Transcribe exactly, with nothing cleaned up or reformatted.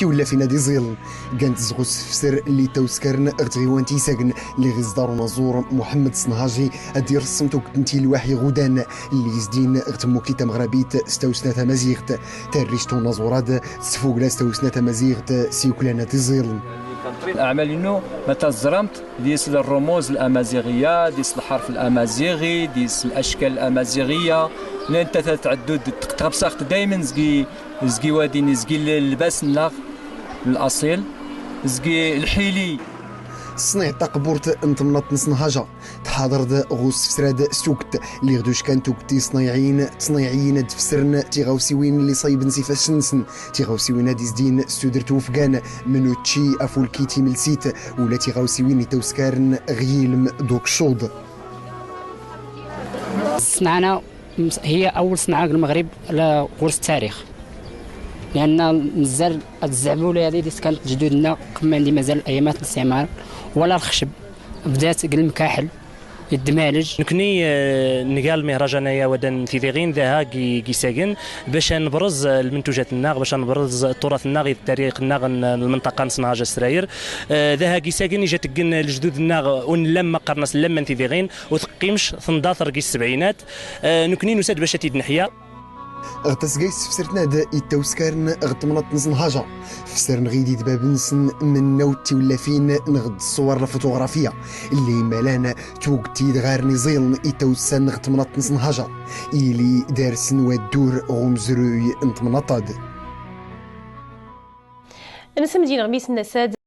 tiwlafin ad iẓiln. Gant zɣ usfsr lli tawskar n ɣ tɣiwant Isagn, lli ɣ iẓḍar unaẓur Muḥemmed Snhaji ad irṣṣm tugt n tilwaḥ iɣudan lli izdin ɣ tmukti tamɣrabit s tawsna tamaziɣt. Tarrict unaẓur ad tesfugla s tawsna tamaziɣt s yuklan ad iẓiln. Aɛmal inu ma taẓramt, d-is lrumuz lamaziɣiya, d-is lḥerf lamaziɣi, d-is lackal lamaziɣiya. Llant tlata tɛeddud tɣebṣaɣt daymen zgi, zgi wadin, zgi lbas-nneɣ laṣil, zgi lḥili. Ṣṣniɛ taqburt n temnaḍt n Snhaja tḥaḍer-d ɣ usfsrad s tugt, lli ɣ duckan tugt iṣniɛiyin, ttṣniɛiyin ad fsrn tiɣawsiwin lli ṣaybn s ifassen-nsn, tiɣawsiwin ad izdin s tudert ufgan, mn učči, afulki, timelsit, ula tiɣawsiwin lli tawskar n ɣ yilm d ukcuḍ. الصنعة هي أول صنعة للمغرب ل-، غرس التاريخ، لأن مازال هاد الزعبولة هادي اللي كانت جدودنا قبل ما عندي مازال أيامات الاستعمار، ولا الخشب، بدات بالمكاحل، الدمالج. Nekni, eh, nga lmihrajan-aya Awadan n Tidiɣin, d aha g i-, g isagn, bac ad nebrez, eh, lmntujat-nneɣ, bac ad nebrez tturat-nneɣ, d tarix-nneɣ n, n lmenṭaqa n Snhaja Srayr. Eh, d aha g isagn ija teggen lejdud-nneɣ ur nlam ma qqaren-as llamma n Tidiɣin, u teqqimc tendater g ssebɛinat. Eh, nekni nusa-d bac ad t-id-neḥya. Ɣ tasga issefsrtn ad ittawskaren ɣ temnaḍt n Snhaja, fsrn ɣid idbab-nsn mnnaw tiwllafin nɣd ṣṣwar lfutuɣrafiya lli immalan tugt idɣarn iẓiln ittawssan ɣ temnaḍt n Snhaja, ili darsn waddur ɣ umzruy n temnaḍt ad. Nsmd-in ɣ mi s-nnasad.